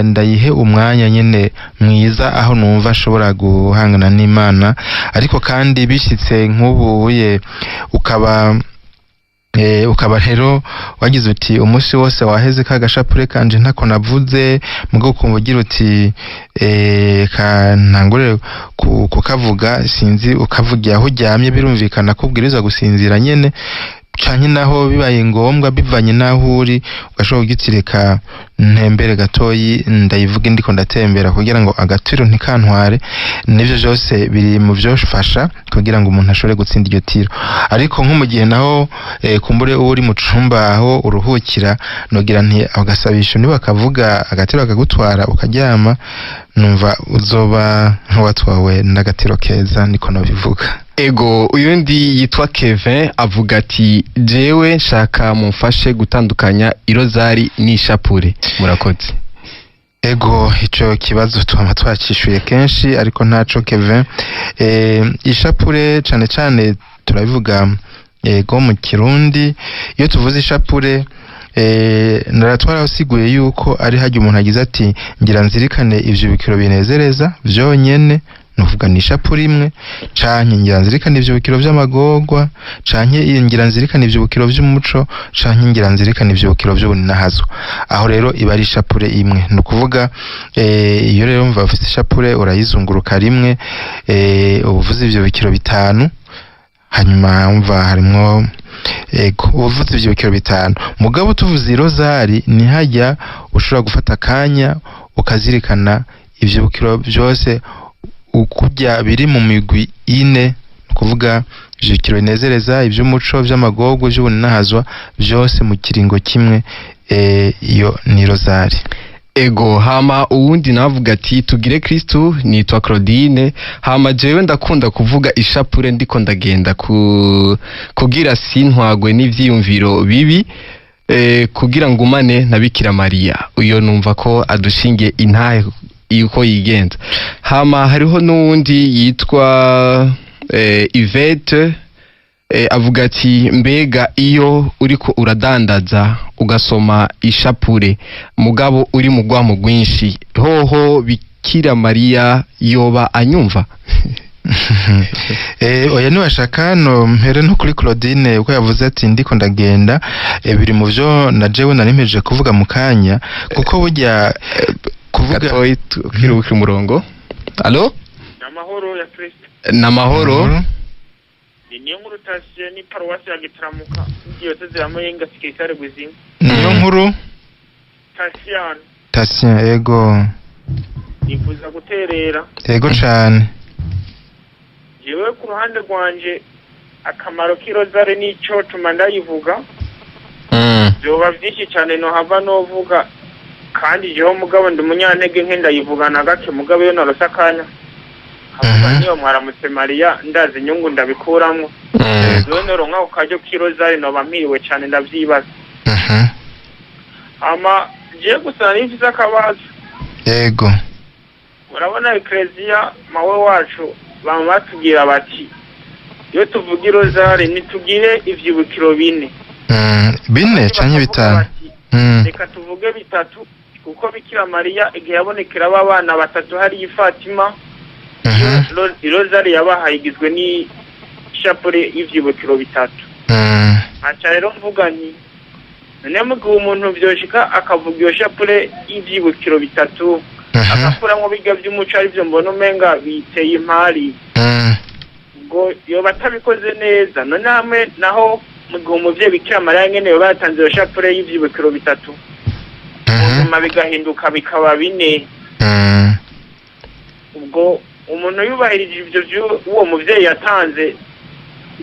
ndayihe umwanya nyene mwiza aho numva ashobora guhangana n'Imana. Ariko kandi bishitse nk'ubuye ukaba rero wagize uti umunsi wose waheze ka gashapure kanje ntako navuze, mugo ukumva ugira uti ka ntangure kukavuga, sinzi ukavugira aho uryamye, birumvikana ko ubwirizwa gusinzira nyene, canke naho bibaye ngombwa bivanye naho uri ugashobora kugitireka ntembere gatoyi ndayivuge ndiko ndatembera kugira ngo agatiro ntikantware. Nivyo vyose biri mu vyofasha kugira ngo umuntu ashobore gutsinda iryo tiro. Ariko nko mu gihe naho kumbure uba uri mu cumba aho uruhukira, nogira nti agasabisho niba akavuga agatiro akagutwara ukaryama, numva uzoba nk'uwatwawe n'agatiro keza, niko nobivuga. Ego, uyundi yitwa Kevin avuga ati jewe nshaka mumfashe gutandukanya irozari n'ishapure, murakoze. Ego, ico kibazo twama twacishuye kenshi, ariko ntaco Kevin. Ishapure cane cane turabivuga ego mu Kirundi, iyo tuvuze ishapure naratwarasiguye yuko ari hajya umuntu agize ati ngira nzirikane ivyo bikiro binezereza vyonyene, nuvuga ni ishapure imwe, canke ngira nzirikane ivyo bikiro vy'amagorwa, canke ngira nzirikane ivyo bikiro vy'umuco, canke ngira nzirikane ivyo bikiro vy'ubuninahazo. Aho rero iba ari ishapure imwe. Ni ukuvuga iyo rero mva ufise ishapure urayizunguruka rimwe, ubuvuze ivyo bikiro bitanu, hanyuma umva harimwo ego ubuvuze ivyo bikiro bitanu. Mugabo tuvuze irozari ni hajya ushobora gufata akanya ukazirikana ivyo bikiro vyose ukurya biri mu migwi ine, kuvuga ivyo binezereza, ivy'umuco, vy'amagorwa, ivy'ubuninahazwa, vyose mu kiringo kimwe. Iyo ni rozari. Ego, hama uwundi navuga ati tugire Kristu, nitwa Claudine, hama jewe ndakunda kuvuga ishapure ndiko ndagenda kugira sintwagwe n'ivyiyumviro bibi, kugira ngumane na Bikira Mariya. Uyo numva ko adushingiye intahe yuko yigenza. Hama hariho n'uwundi yitwa Yvette, avuga ati mbega iyo uriko uradandaza ugasoma ishapure mugabo uri mu rwamo rwinshi, hoho Bikira Mariya yoba anyumva? Oya, niwashaka no mpere no kuri Claudine uko yavuze ati ndiko ndagenda, biri mu vyo na jewe nari mpejeje kuvuga mu kanya, kuko burya kuvuga Gatoyi tukirukira umurongo. Allo? Namahoro ya Kristo. Namahoro. Ni niyo nkuru tasiye ni paruwasi ya Gitaramuka, diyoseze ya Muyinga, sikirikare Gwizinga. Niyo nkuru Tasiyani. Tasien, ego. Nifuza guterera. Ego cane. Jewe ku ruhande rwanje akamaro k'irozare n'ico tuma ndayivuga, vyoba vyinshi cane nohava novuga, kandi jewe mugabo ndi umunyantege nke ndayivuga na gake, mugabo iyo narose akanya nkavuga niyo mwaramutse Mariya ndazi inyungu ndabikuramwo. Jewe noronka ku karyo k'irozare noba mpiriwe cane ndavyibaza. Hama jewe gusa nari mfise akabazo. Ego. Urabona ekleziya mawe wacu bama batubwira bati iyo tuvuga irozare ntitugire ivyibukiro bine. Bine canke Bakavuga bitanu? bati, reka tuvuge bitatu, kuko Bikira Mariya igihe yabonekera aba bana batatu hariya i Fatima, irozari yabahaye igizwe n'ishapure y'ivyibukiro bitatu. Aca rero mvuga nti none mugihe umuntu vyoshika akavuga iyo shapure y'ivyibukiro bitatu, agakuramwo birya vy'umuco arivyo mbona umenga biteye impari, ubwo yoba atabikoze neza. None hamwe naho mu gihe umuvyeyi Bikira Mariya nyene yoba yatanze iyo shapure y'ivyibukiro bitatu, nyuma bigahinduka bikaba bine, ubwo umuntu yubahirije ivyo uwo muvyeyi yatanze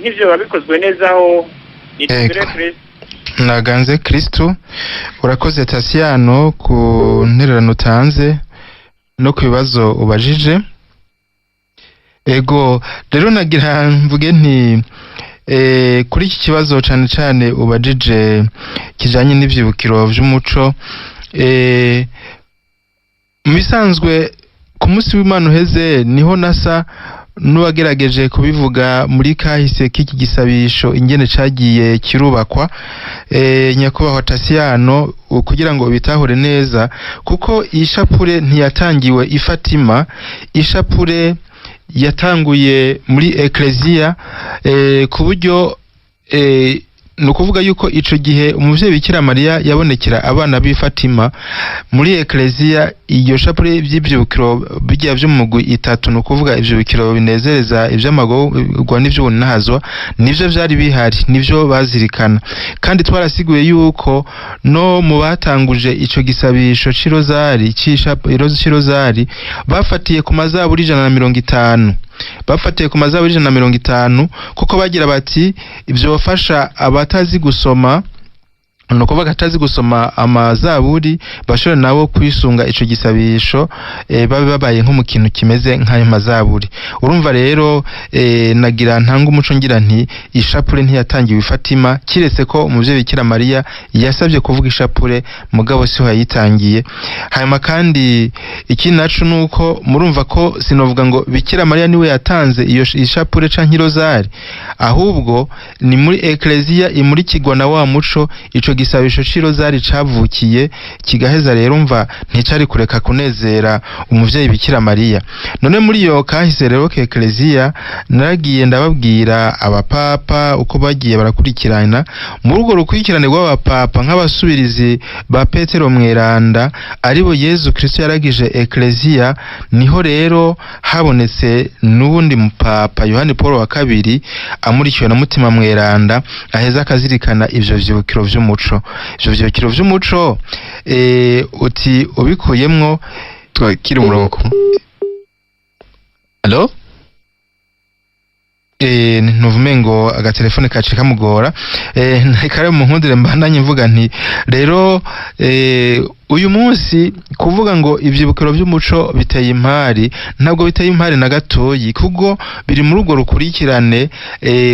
n'ivyo biba bikozwe neza. Aho nitugire Ego. Kristo. Naganze Kristu. Urakoze Tasiyano ku ntererano utanze no ku bibazo ubajije. Ego, rero nagira mvuge nti kuri iki kibazo cane cane ubajije kijanye n'ivyibukiro vy'umuco, mu bisanzwe ku munsi w'Imana uheze niho nasa n'uwagerageje kubivuga muri kahise k'iki gisabisho ingene cagiye kirubakwa, nyakubahwa Tasiyano, kugira ngo ubitahure neza, kuko ishapure ntiyatangiwe i Fatima, ishapure yatanguye muri ekleziya, ku buryo ni ukuvuga yuko ico gihe umuvyeyi Bikira Mariya yabonekera abana b'i Fatima muri ekleziya, iyo shapure vy'ivyibukiro bijya vy'umugwi itatu, ni ukuvuga ivyibukiro binezereza, ivy'amagorwa n'ivy'ubunahazwa, nivyo vyari bihari, nivyo bazirikana. Kandi twarasiguye yuko no mu batanguje ico gisabisho c'irozari c'irozari bafatiye ku mazaburi 150, bafatiye ku mazaburi 150, kuko bagira bati ivyofasha abatazi gusoma, ni ukuvuga atazi gusoma amazaburi, bashobora nabo kwisunga ico gisabisho, babe babaye nko mu kintu kimeze nk'ayo mazaburi. Urumva rero, nagira ntanga umuco ngira nti ishapure ntiyatangiwe i Fatima, kiretse ko umuvyeyi Bikira Mariya yasabye kuvuga ishapure, mugabo siho yayitangiye. Hanyuma kandi ikindi naco nuko murumva ko sinovuga ngo Bikira Mariya niwe yatanze iyo ishapure canke irozari, ahubwo ni muri ekleziya imurikirwa na wa muco ico gisabisho c'irozari cavukiye, kigaheza rero mva nticari kureka kunezera umuvyeyi Bikira Mariya. None muri iyo kahise rero k'ekleziya naragiye ndababwira abapapa uko bagiye barakurikirana muri urwo rukurikirane rw'abapapa nk'abasubirizi ba Petero Mweranda, aribo Yezu Kristo yaragije ekleziya. Niho rero habonetse n'ubundi mupapa Yohani Paul wa kabiri amurikiwe na Mutima Mweranda, aheza akazirikana ivyo vyibukiro vy'umuco. Ivyo vyibukiro vy'umuco, uti ubikuyemwo Twakira umurongo. Allo? Ntuvume ngo agatelefone kaciye kamugora. Kare mu nkundire mbandanye mvuga nti rero Uyu munsi kuvuga ngo ivyibukiro vy'umuco biteye impari, ntabwo biteye impari na gatoyi, kuko biri muri urwo rukurikirane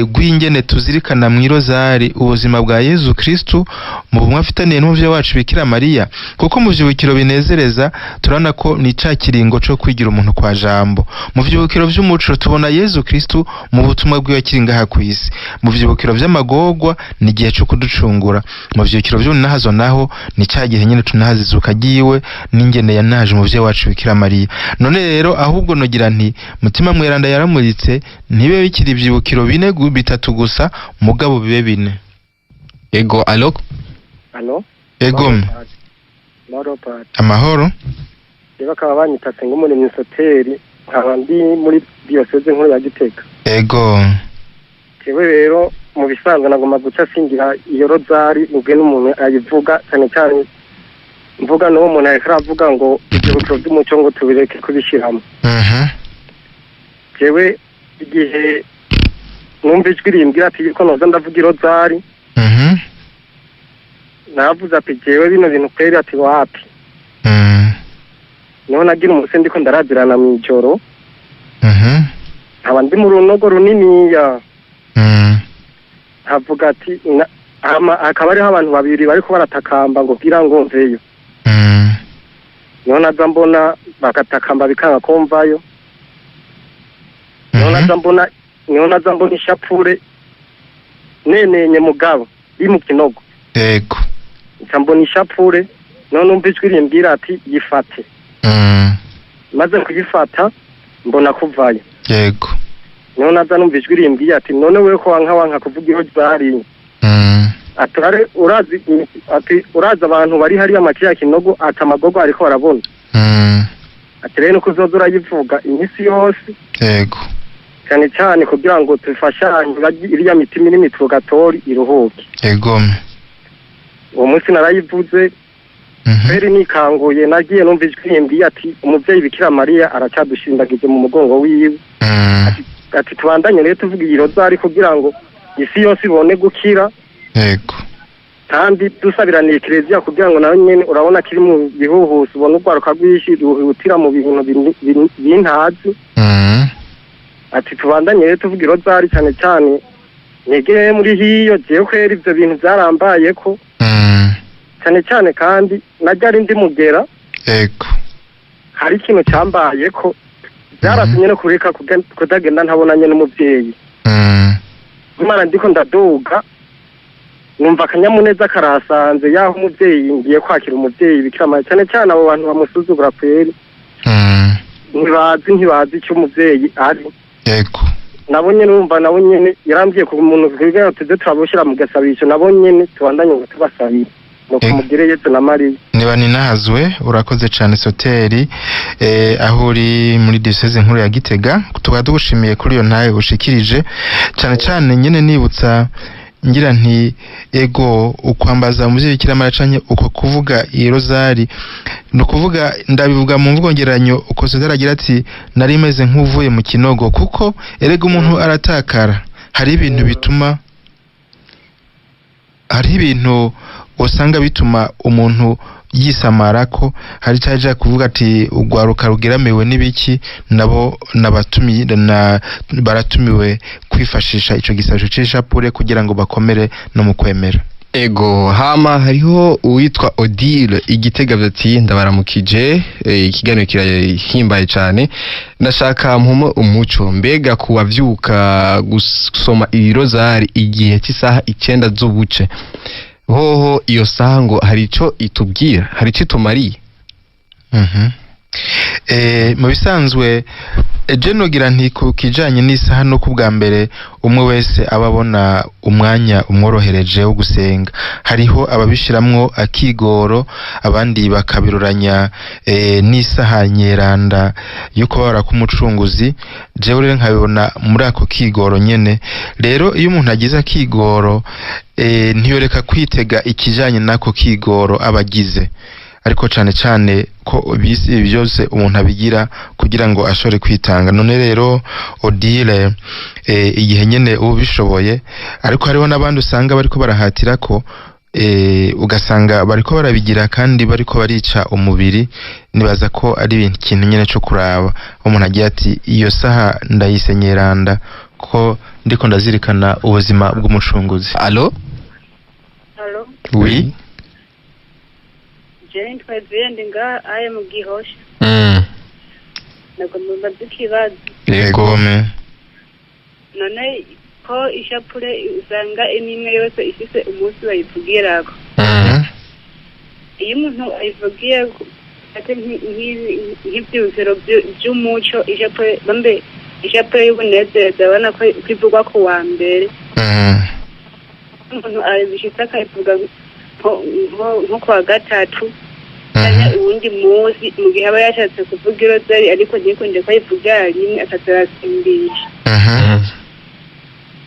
rw'ingene tuzirikana mw'irozari ubuzima bwa Yezu Kristu mu bumwe afitaniye n'umuvyeyi wacu Bikira Mariya. Kuko mu vyibukiro binezereza turabona ko ni ca kiringo co kwigira umuntu kwa Jambo. Mu vyibukiro vy'umuco tubona Yezu Kristu mu butumwa bwiwe akiri ngaha kw'isi. Mu vyibukiro vy'amagorwa ni igihe co kuducungura. Mu vyibukiro vy'ubunahazo naho ni ca gihe nyene tunahaza izuka ryiwe n'ingene yanaje umuvyeyi wacu Bikira Mariya. None rero ahubwo nogira nti Mutima Mweranda yaramuritse, ntibe bikiri ivyibukiro bine bitatu gusa, mugabo bibe bine. Ego, alo. Alo. Ego. Mahoro Padiri. Amahoro. Rero bakaba banyitatse nk'umurimyi soteri, nkaba ndi muri diyoseze nkuru ya Gitega. Ego. Jewe rero mu bisanzwe nagomba guca singira iyo rozari ubwe n'umuntu ayivuga, cyane cyane mvuga n'uwo muntu ariko aravuga ngo ivyibukiro vy'umuco ngo tubireke kubishiramo. Jewe igihe numva ijwi rimbwira ati yuko noza ndavuga irozari, navuze ati jewe bino bintu kweri ati wapi. Niho nagira umunsi ndiko ndarazirana mw'ijoro, nkaba ndi mu runogo runiniya, nkavuga ati hakaba hariho abantu babiri bariko baratakamba ngo kugira ngo mveyo. Niho naza mbona bagatakamba bikanga ko mvayo. Niho naza mbona ishapure nenenye mugabo iri mu kinogo. Ego. Nca mbona ishapure, niho numva ijwi rimbwira ati yifate. Maze kuyifata mbona kuvayo. Yego. Niho naza numva ijwi rimbwiye ati none wewe ko wanka kuvuga iyo zari. Ati urazi, ati urazi abantu bari hariya makiya kinogo, ati amagogo ariko barabona. Ati rero nuko uzoza urayivuga iminsi yose. Yego. Cyane cyane kugira ngo tufashanye iriya mitima iri mitrugatori iruhuke. Yego. Uwo munsi narayivuze. Kweri nikanguye nagiye numva ijwi rimbwiye ati umuvyeyi Bikira Mariya aracyadushindagije mu mugongo wiwe. Ati tubandanye rero tuvuga iyi rozari kugira ngo isi yose ibone gukira. Yego. Kandi dusabiraniye Kiliziya kugira ngo nayo nyene urabona kiri mu bihuhusi, ubona urwaruka rwinshi ruhutira mu bintu bintazi. Ati tubandanye rero tuvuga irozari cyane cyane negere muri hiyo jewe kweri ivyo bintu byarambaye ko. Cyane cyane kandi najya ari ndi mugera. Yego. Hari ikintu cyambaye ko byaratumye no kureka kutagenda ntabonanye n'umuvyeyi. Imana ndiko ndaduga numva akanyamuneza karasanze yaho umuvyeyi ngiye kwakira umuvyeyi Bikira Mariya. Cyane cyane abo bantu bamusuzugura kweri. Ntibazi icyo umuvyeyi ari. Yego. Nabo nyene urumva nabo nyene yarambwiye ku muntu kugira tuze turabushyira mu gasabisho, nabo nyene tubandanye ngo tubasabire. Nuko mugire Yesu na Mariya. Niba ninahazwe urakoze cyane Soteri, aho uri muri diocese nkuru ya Gitega, tukaba tugushimiye kuri iyo ntaye ushikirije. Cyane cyane nyene nibutsa ngira nti ego ukwambaza umuvyeyi Bikira Mariya canke uko kuvuga irozari, no kuvuga ndabivuga mu mvugo ngeranyo uko Soteri agira ati nari meze nk'uvuye mu kinogo, kuko erega umuntu aratakara. Hari ibintu bituma, hari ibintu usanga bituma umuntu yisamara ko hari cyaje kuvuga ati ugwaruka rugeramiwe n'ibiki, nabo nabatumiye na baratumiwe kwifashisha ico gisabisho c'ishapure kugira ngo bakomere no mu kwemera. Ego, hama hariho uwitwa Odile Igitega ati ndabaramukije, ikiganiro kirahimbaye cyane, ndashaka mpume umuco mbega kubavyuka gusoma irozari igihe cy'isaha 9 z'ubuce, hoho iyo saha ngo hari ico itubwira, hari ico itumariye? Mu bisanzwe je nogira nti ku kijanye n'isaha no kubwa mbere umwe wese ababona umwanya umworohereje wo gusenga. Hariho ababishiramwo akigoro, abandi bakabiruranya n'isaha nyeranda yo kubabara k'umucunguzi. Jewe rero nkabibona muri ako kigoro nyene. Rero iyo umuntu agize akigoro ntiyoreka kwitega ikijanye n'ako kigoro abagize, ariko cane cane ko bisi byose umuntu abigira kugira ngo ashobore kwitanga. None rero Odile, igihe nyene ubu bishoboye, ariko hariho n'abandi usanga bariko barahatira ko Ugasanga bariko barabigira kandi bariko barica umubiri. Nibaza ko ari ikintu nyene co kuraba, umuntu agira ati iyo saha ndayisenyeranda ko ndiko ndazirikana ubuzima bw'umucunguzi. Allo? Allo? Oui. Jewe nitwa ndi ngaha aye mu Gihosha. Nagomba mbaze ikibazo. Yego me. None ko ishapure usanga imwe yose ifise umunsi bayivugirako. Iyo umuntu ayivugiye ate nk'ivyibukiro vy'umuco, ishapure bambe ishapure y'ubunezeza, abona ko ivugwa ku wa mbere. Umuntu abishitse akayivuga nko kuwa gatatu canke uwundi munsi, mu gihe aba yashatse kuvuga irozari ariko ntikunde ko ayivugira rimwe, akazarasimbisha.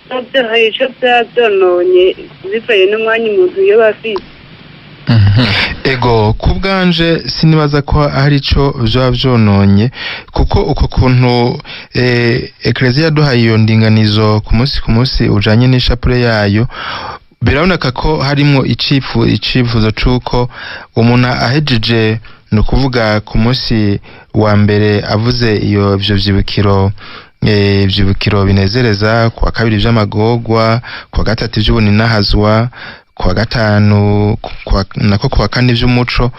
Navyo hari ico vyaba vyononye bivanye n'umwanya umuntu yoba afise? Ego, kubwanje sinibaza ko hari ico vyoba vyononye, kuko uko kuntu Eklezia yaduhaye iyo ndinganizo ku munsi ku munsi ujanye n'ishapure yayo, biraboneka ko harimwo icifuzo c'uko umuntu ahejeje, ni ukuvuga ku munsi wa mbere avuze iyo ivyo vyibukiro, ivyibukiro binezereza, ku wa kabiri vy'amagorwa, ku wa gatatu ivy'ubuninahazwa, ku wa gatanu nako ku wa kane ivy'umuco,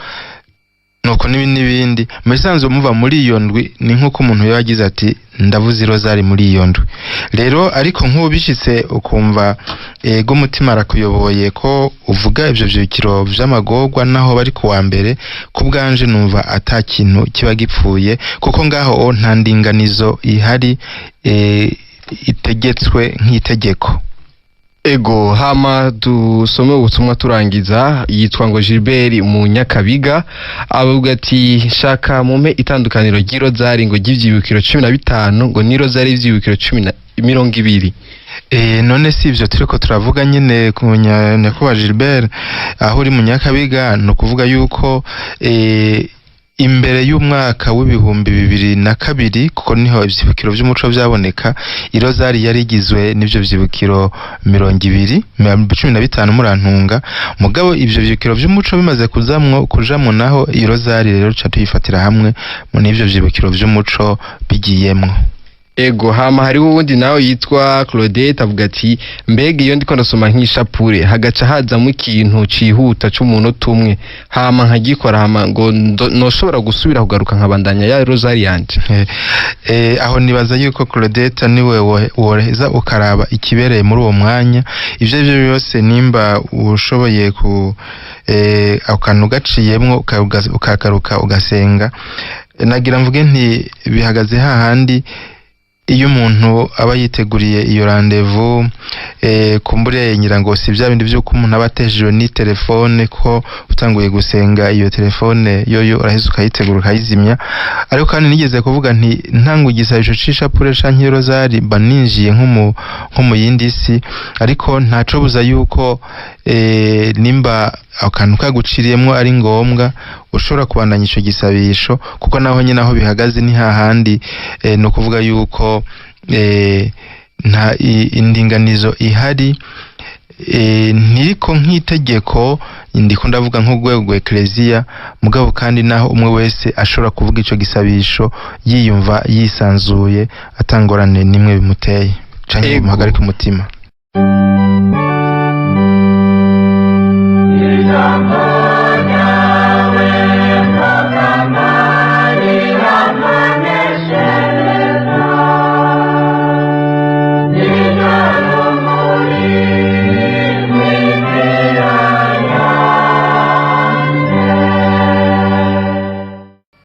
nuko n'ibindi n'ibindi. Mu bisanzwe muva muri iyo ndwi ni nk'uko umuntu yoba yagize ati ndavuze irozari muri iyo ndwi rero. Ariko nk'ubu bishitse ukumva ego umutima arakuyoboye ko uvuga ivyo vyibukiro vy'amagorwa naho bari ku wa mbere, ku bwanje numva ata kintu kiba gipfuye, kuko ngaho nta ndinganizo ihari itegetswe nk'itegeko. Ego, hama dusome ubutumwa turangiza. Yitwa ngo Gilbert mu Nyakabiga, avuga ati shaka mumpe itandukaniro ry'irozari ngo ry'ivyibukiro 15 ngo n'irozari y'ivyibukiro 20. None si ivyo turiko turavuga nyene ku nyakubahwa Gilbert aho uri mu Nyakabiga? Ni ukuvuga yuko imbere y'umwaka w'2002, kuko niho ivyibukiro vy'umuco vyaboneka, irozari yari igizwe n'ivyo vyibukiro 20, 15 murantunga. Mugabo ivyo vyibukiro vy'umuco bimaze kuzamwo kujamwo, naho irozari rero ca tuyifatira hamwe mu n'ivyo vyibukiro vy'umuco bigiyemwo. Ego, hama hariho uwundi nawe yitwa Claudette, avuga ati mbega iyo ndiko ndasoma nk'ishapure hagaca hazamo ikintu cihuta c'umunota umwe, hama nkagikora, hama ngo noshobora gusubira kugaruka nkabandanya ya rozari yanje? Aho nibaza yuko Claudette niwe woheza ukaraba ikibereye muri uwo mwanya. Ivyo arivyo byose, nimba ushoboye ku akantu gaciyemwo ukagaruka ugasenga, nagira mvuge nti bihagaze hahandi iyo umuntu aba yiteguriye iyo rendez-vous, kumbure ngira ngo si bya bindi by'uko umuntu aba atejejwe ni telefone, ko utanguye gusenga iyo telefone yoyo uraheza ukayitegura ukayizimya. Ariko kandi nigeze kuvuga nti ntangu igisabisho c'ishapure canke rozari mba ninjiye nko mu yindi si, ariko ntaco buza yuko nimba akantu kaguciriyemwo ari ngombwa ushobora kubandanya ico gisabisho, kuko naho nyine aho bihagaze ni hahandi, ni ukuvuga yuko nta indinganizo ihari, ntiriko nk'itegeko, ndiko ndavuga nk'urwego rwa Eklezia. Mugabo kandi naho umwe wese ashobora kuvuga ico gisabisho yiyumva yisanzuye atangorane nimwe bimuteye canke bimuhagarika umutima. Ijambo.